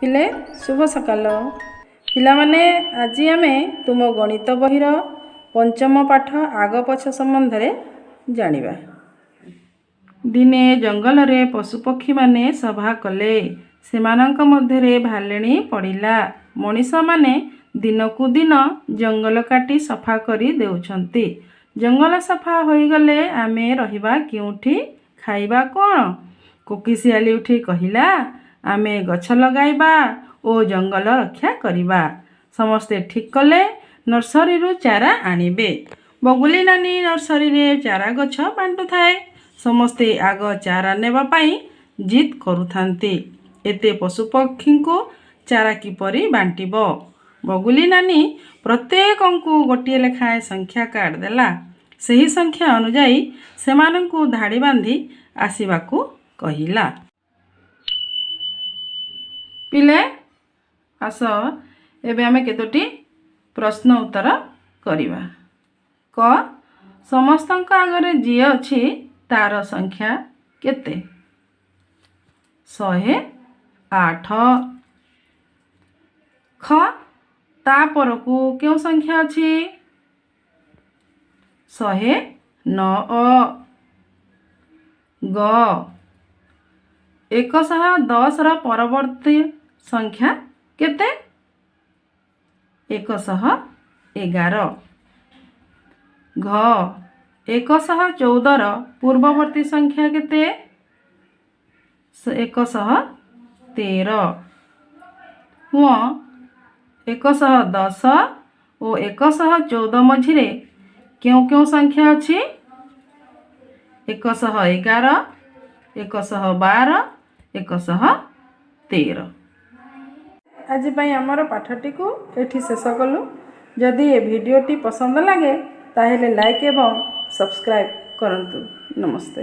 ପିଲେ, ଶୁଭ ସକାଳ। ପିଲାମାନେ, ଆଜି ଆମେ ତୁମ ଗଣିତ ବହିର ପଞ୍ଚମ ପାଠ ଆଗ ପଛ ସମ୍ବନ୍ଧରେ ଜାଣିବା। ଦିନେ ଜଙ୍ଗଲରେ ପଶୁପକ୍ଷୀମାନେ ସଭା କଲେ। ସେମାନଙ୍କ ମଧ୍ୟରେ ଭାଳେଣି ପଡ଼ିଲା। ମଣିଷମାନେ ଦିନକୁ ଦିନ ଜଙ୍ଗଲ କାଟି ସଫା କରି ଦେଉଛନ୍ତି। ଜଙ୍ଗଲ ସଫା ହୋଇଗଲେ ଆମେ ରହିବା କେଉଁଠି, ଖାଇବା କ'ଣ? କୋକିଶିଆଳି ଉଠି କହିଲା, ଆମେ ଗଛ ଲଗାଇବା ଓ ଜଙ୍ଗଲ ରକ୍ଷା କରିବା। ସମସ୍ତେ ଠିକ୍ କଲେ, ନର୍ସରୀରୁ ଚାରା ଆଣିବେ। ବଗୁଲି ନାନୀ ନର୍ସରୀରେ ଚାରା ଗଛ ବାଣ୍ଟୁଥାଏ। ସମସ୍ତେ ଆଗ ଚାରା ନେବା ପାଇଁ ଜିଦ୍ କରୁଥାନ୍ତି। ଏତେ ପଶୁପକ୍ଷୀଙ୍କୁ ଚାରା କିପରି ବାଣ୍ଟିବ? ବଗୁଲି ନାନୀ ପ୍ରତ୍ୟେକଙ୍କୁ ଗୋଟିଏ ଲେଖାଏଁ ସଂଖ୍ୟା କାର୍ଡ଼ ଦେଲା। ସେହି ସଂଖ୍ୟା ଅନୁଯାୟୀ ସେମାନଙ୍କୁ ଧାଡ଼ି ବାନ୍ଧି ଆସିବାକୁ କହିଲା। ପିଲେ, ଆସ, ଏବେ ଆମେ କେତୋଟି ପ୍ରଶ୍ନ ଉତ୍ତର କରିବା। କ, ସମସ୍ତଙ୍କ ଆଗରେ ଯିଏ ଅଛି ତାର ସଂଖ୍ୟା କେତେ? 108। ଖ, ତା ପରକୁ କେଉଁ ସଂଖ୍ୟା ଅଛି? 109। ଗ, 110ର ପରବର୍ତ୍ତୀ ସଂଖ୍ୟା କେତେ? 111। ଘ, 114ର ପୂର୍ବବର୍ତ୍ତୀ ସଂଖ୍ୟା କେତେ? 113। ଙ, 110 ଓ 114 ମଝିରେ କେଉଁ କେଉଁ ସଂଖ୍ୟା ଅଛି? 111, 112, 113। ଆଜି ପାଇଁ ଆମର ପାଠଟିକୁ ଏଠି ଶେଷ କଲୁ। ଯଦି ଏ ଭିଡ଼ିଓଟି ପସନ୍ଦ ଲାଗେ, ତାହେଲେ ଲାଇକ୍ ଏବଂ ସବସ୍କ୍ରାଇବ୍ କରନ୍ତୁ। ନମସ୍ତେ।